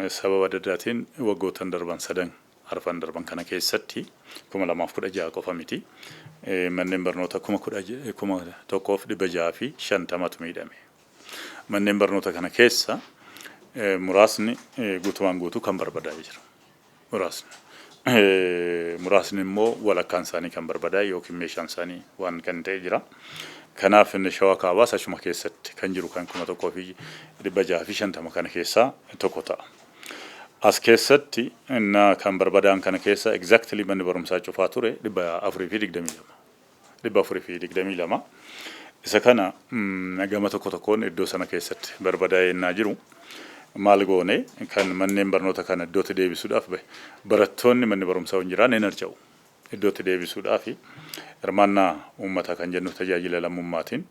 Sababa adda addaatiin waggootan darban sadan arfan darban kana keessatti 2016 qofa miti. Manneen barnoota 11,650tu miidhame. Manneen barnoota kana keessa muraasni guutumaan guutuu kan barbadaa'ee jira. Muraasni. Muraasni immoo walakkaan isaanii kan barbadaa'e yookiin meeshaan isaanii waan kan ta'e jira. Kanaaf inni Shawaa Kaabaas achuma keessatti kan jiru kan 1650 kana keessaa tokko ta'a. As keessatti innaa kan barbadaa'an kana keessa exactly manni barumsaa cufaa ture 422. 422. Isa kana gama tokko tokkoon iddoo sana keessatti barbadaa'ee innaa jiru maal goone? Kan manneen barnoota kana iddootti deebisuudhaaf barattoonni manni barumsaa hin jiraan hin harca'u. Iddootti deebisuudhaaf hirmaannaa uummataa kan jennu tajaajila lammummaatiin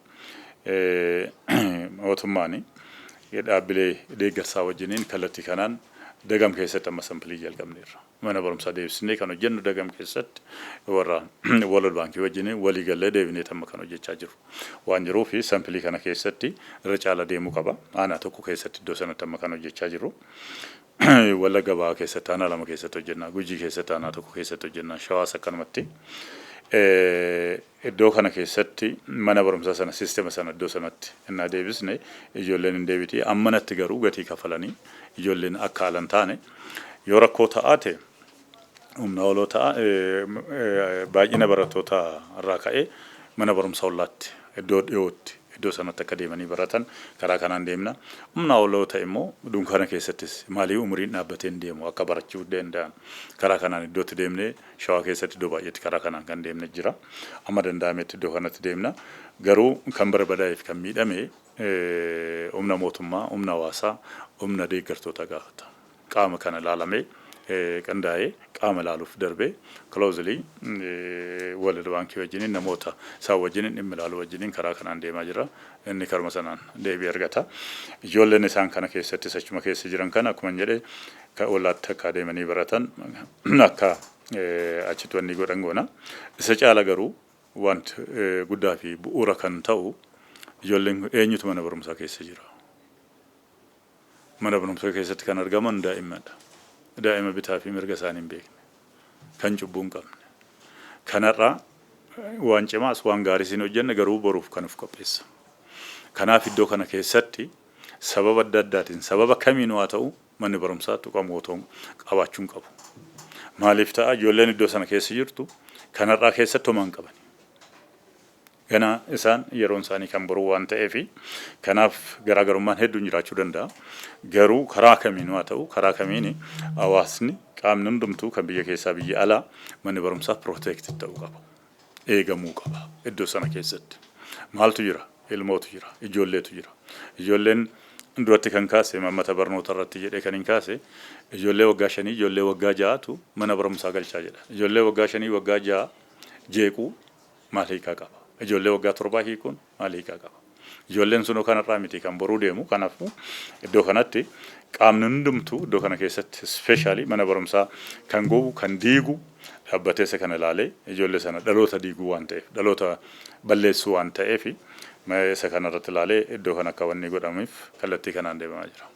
mootummaan dhaabbilee deeggarsaa wajjiniin kallattii kanaan Dagam keessatti amma sample jalqabneerra. Mana barumsaa deebisnee kan hojjennu Dagam keessatti warra World Baankii wajjiniin walii gallee deebinee amma kan hojjechaa jiru. Waan jiruuf sample kana keessatti irra caala deemuu qaba. Aanaa tokko keessatti iddoo sanatti amma kan hojjechaa jiru. Wallagga Bahaa keessatti aanaa lama keessatti hojjenna. Gujii keessatti aanaa tokko keessatti hojjenna. Shawaas akkanumatti. Iddoo kana keessatti mana barumsaa sana, system sana iddoo sanatti innaa deebisne ijoolleen hin deebiti. Ammanatti garuu gatii kafalanii ijoolleen akka haalan taane yoo rakkoo ta'aate humna oloo ta'a, baay'ina barattoota irraa ka'ee mana barumsaa ollaatti, iddoo dhiyootti, iddoo sanatti akka deemanii baratan karaa kanaan deemna. Humna oloo ta'e immoo dunkaana keessattis maalii umuriin dhaabbatee hin deemu akka barachuu danda'an karaa kanaan iddootti deemnee Shawaa keessatti iddoo baay'eetti karaa kanaan kan deemne jira. Amma danda'ametti iddoo kanatti deemna. Garuu kan barbadaa'eef kan miidhame humna mootummaa, humna hawaasaa, humna deeggartoota gaafata. Qaama kana ilaalamee qindaa'ee qaama ilaaluuf darbee closely World Baankii wajjiniin, namoota isaan wajjiniin dhimma ilaaluu wajjiniin karaa kanaan deemaa jira. Inni karuma sanaan deebii argata. Ijoolleen isaan kana keessattis achuma keessa jiran kana akkuma jedhe kan ollaatti akka adeemanii baratan akka achitti wanni godhan goona. Isa caala garuu wanti guddaa fi bu'uura kan ta'u ijoolleen eenyutu mana barumsaa keessa jira? Mana barumsaa keessatti kan argaman daa'immadha. Daa'ima bitaa fi mirga isaanii hin beekne. Kan cubbuu hin qabne. Kanarraa waan cimaas waan gaariis hin hojjenne garuu boruuf kan of qopheessa. Kanaaf iddoo kana keessatti sababa adda addaatiin, sababa kamiinuu haa ta'u, manni barumsaa tuqamu otoo qabaachuu hin qabu. Maaliif ta'a? Ijoolleen iddoo sana keessa jirtu kanarraa keessatti homaa hin qaban. Ganaa isaan yeroon isaanii kan boruu waan ta'eef kanaaf garaagarummaan hedduun jiraachuu danda'a. Garuu karaa kamiinuu haa ta'u, karaa kamiini hawaasni, qaamni hundumtuu kan biyya keessaa biyya alaa manni barumsaa protect ta'uu qaba. Eegamuu qaba iddoo sana keessatti. Maaltu jira? Ilmootu jira. Ijoolleetu jira. Ijoolleen duratti kan kaase imaammata barnoota irratti jedhee kan hin kaase ijoollee waggaa 5, ijoollee waggaa 6tu mana barumsaa galchaa jedha. Ijoollee waggaa 5, waggaa 6 jeequu maal hiikaa qaba? Ijoollee waggaa 7 hiikuun maal hiikaa qaba? Ijoolleen sunoo kanarraa miti kan boruu deemu. Kanaafuu iddoo kanatti qaamni hundumtuu iddoo kana keessatti specially mana barumsaa kan gubu, kan diigu dhaabbatee isa kana ilaalee ijoollee sana dhaloota diiguu waan ta'eef, dhaloota balleessuu waan ta'eef isa kanarratti ilaalee iddoo kana akka wanni godhamuuf kallattii kanaan deemamaa jira.